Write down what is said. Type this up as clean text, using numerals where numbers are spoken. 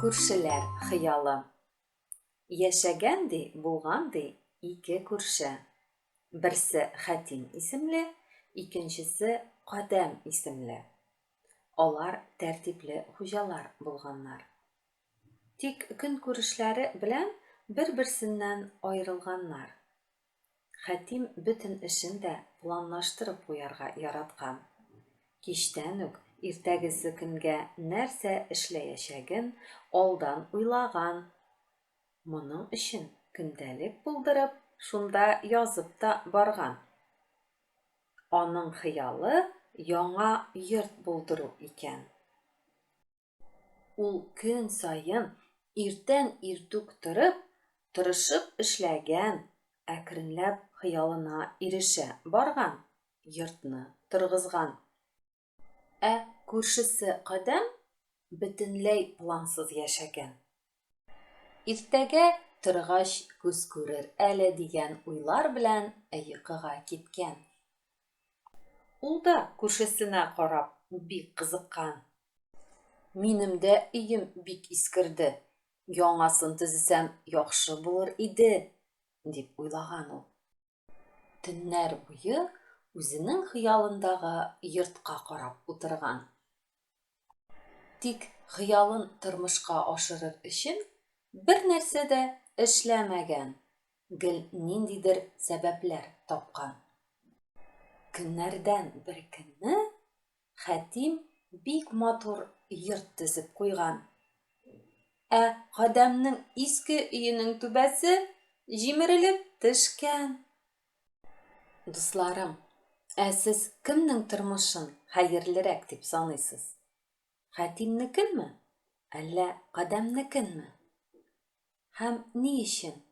Күршеләр хыялы. Яшәгән ди, булган ди ике күрше. Берсе Хәтим исемле, икенчесе Кадәм исемле. Алар тәртипле хуҗалар булганнар. Тик көнкүрешләре белән бер-берсеннән аерылганнар. Хәтим бөтен эшен дә планлаштырып куярга яраткан. Кичтән үк иртәгесе көнгә нәрсә эшләячәген алдан уйлаган. Моның өчен көндәлек булдырып, шунда язып та барган. Аның хыялы яңа йорт булдыру икән. Ул көн саен иртән иртүк торып, тырышып эшләгән, әкренләп хыялына ирешә барган, йортны торгызган. Ә күршесе Кадәм бөтенләй плансыз яшәгән. Иртәгә торгач күз күрер әле дигән уйлар белән йокыга киткән. Ул да күршесенә карап бик кызыккан. Минем дә өем бик искерде, яңасын төзесәм яхшы булыр иде, дип уйлаган ул. Төннәр буе үзенең хыялындагы йортка карап утырган. Тик хыялын тормышка ашырыр өчен бернәрсә дә эшләмәгән. Гел ниндидер сәбәпләр тапкан. Көннәрдән бер көнне Хәтим бик матур йорт төзеп куйган. Ә Кадәмнең иске өенең түбәсе җимерелеп төшкән. Дусларым, ә сез кемнең тормышын хәерлерәк дип саныйсыз? Хәтимнекенме, әллә Кадәмнекенме? Һәм ни өчен?